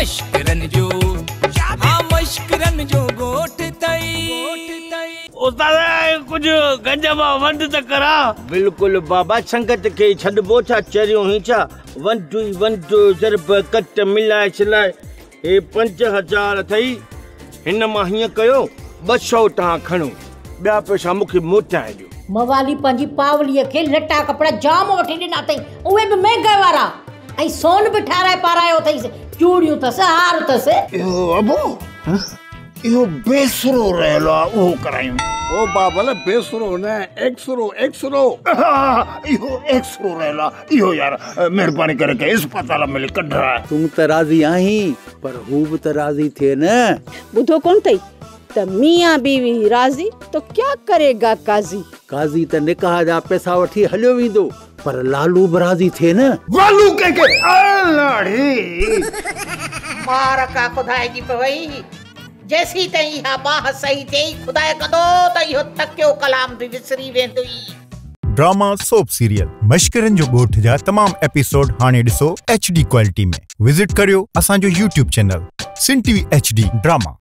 مشڪرن جو ها مشڪرن جو ڳوٺ ٿئي. استاد ڪجهه گنج مان ونڊ ته ڪراء. بلڪل بابا سنگت کي ڇڏبو ڇا چريو هين ڇا ونڊ ئي ونڊ ضرب ڪٽ ملائي سلائي هي 5000 اٿئي هن مان هيئن ڪيو 200 توهان کڻو ٻيا پئسا مون کي موٽائي ڏيو. موالي پنهنجي پاوليء کي لٽا ڪپڙا جام وٺي ڏنا اٿئي اهي به مهنگي وارا ۽ سون به ٺاهرائي پارايو اٿئيس چوڙيون اٿس هار اٿس. اهو ابو اهو بيسرو رهيل آ اهو ڪرايون. او بابل بيسرو نه ايڪسرو ايڪسرو. اهو ايڪسرو رهيل آ اهو يار مهرباني ڪري ڪنهن اسپتال ۾ ڪڍراء. تون ته راضي آهين پر هو به ته راضي ٿئي نه. ٻڌو ڪونه اٿئي ته ميان بيوي راضي تو ڪيا ڪريگا قاضي. قاضي ته نڪاح جا پئسا وٺي هليو ويندو پر لالو به راضي ٿئي نه. والو ڪنهن کي الاڙي. مار ڪا خدائي جي پوي جيسين تائين اها باهه صحيح ٿئي خدائي ڪندو ته اهو تڪيو ڪلام به وسري ويندوئي. ڊراما سوپ سيريل مشڪرن جو ڳوٺ جا تمام ايپيسوڊ هاڻي ڏسو ايڇ ڊي ڪوالٽي ۾ وزٽ ڪريو اسان جو YouTube channel Sindh T V H D drama.